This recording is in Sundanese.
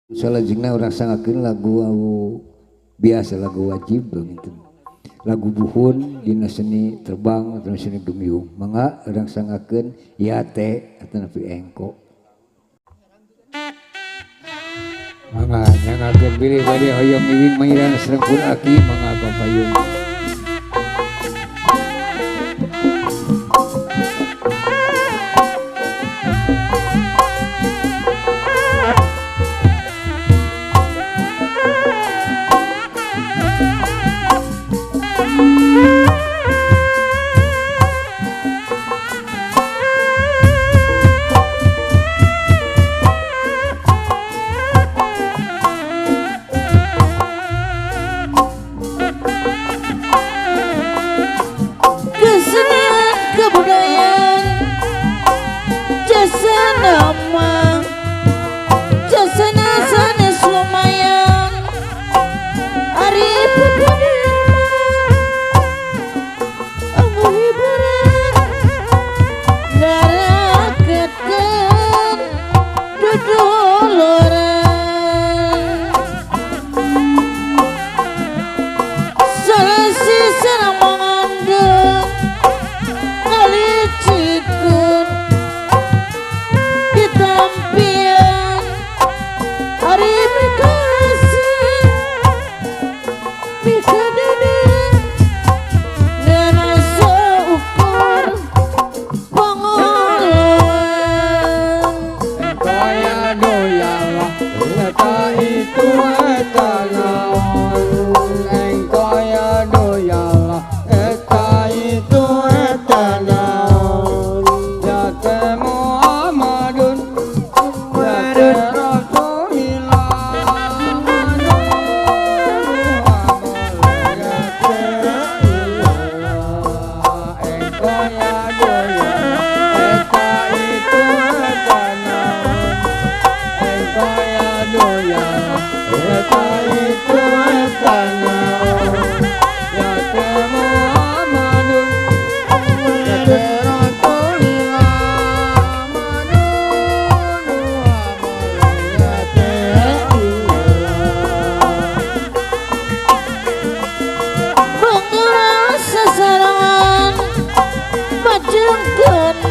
Salajengna urang sangakeun lagu biasa, lagu wajib gitu. Lagu buhun dina seni terbang atau seni gemyung. Mangga urang sangakeun ya teh atanapi engko. Mangga nyangakeun bilih bade hoyong iwing mangiran sareng pun aki mangga kapayun. Sarangan majeng.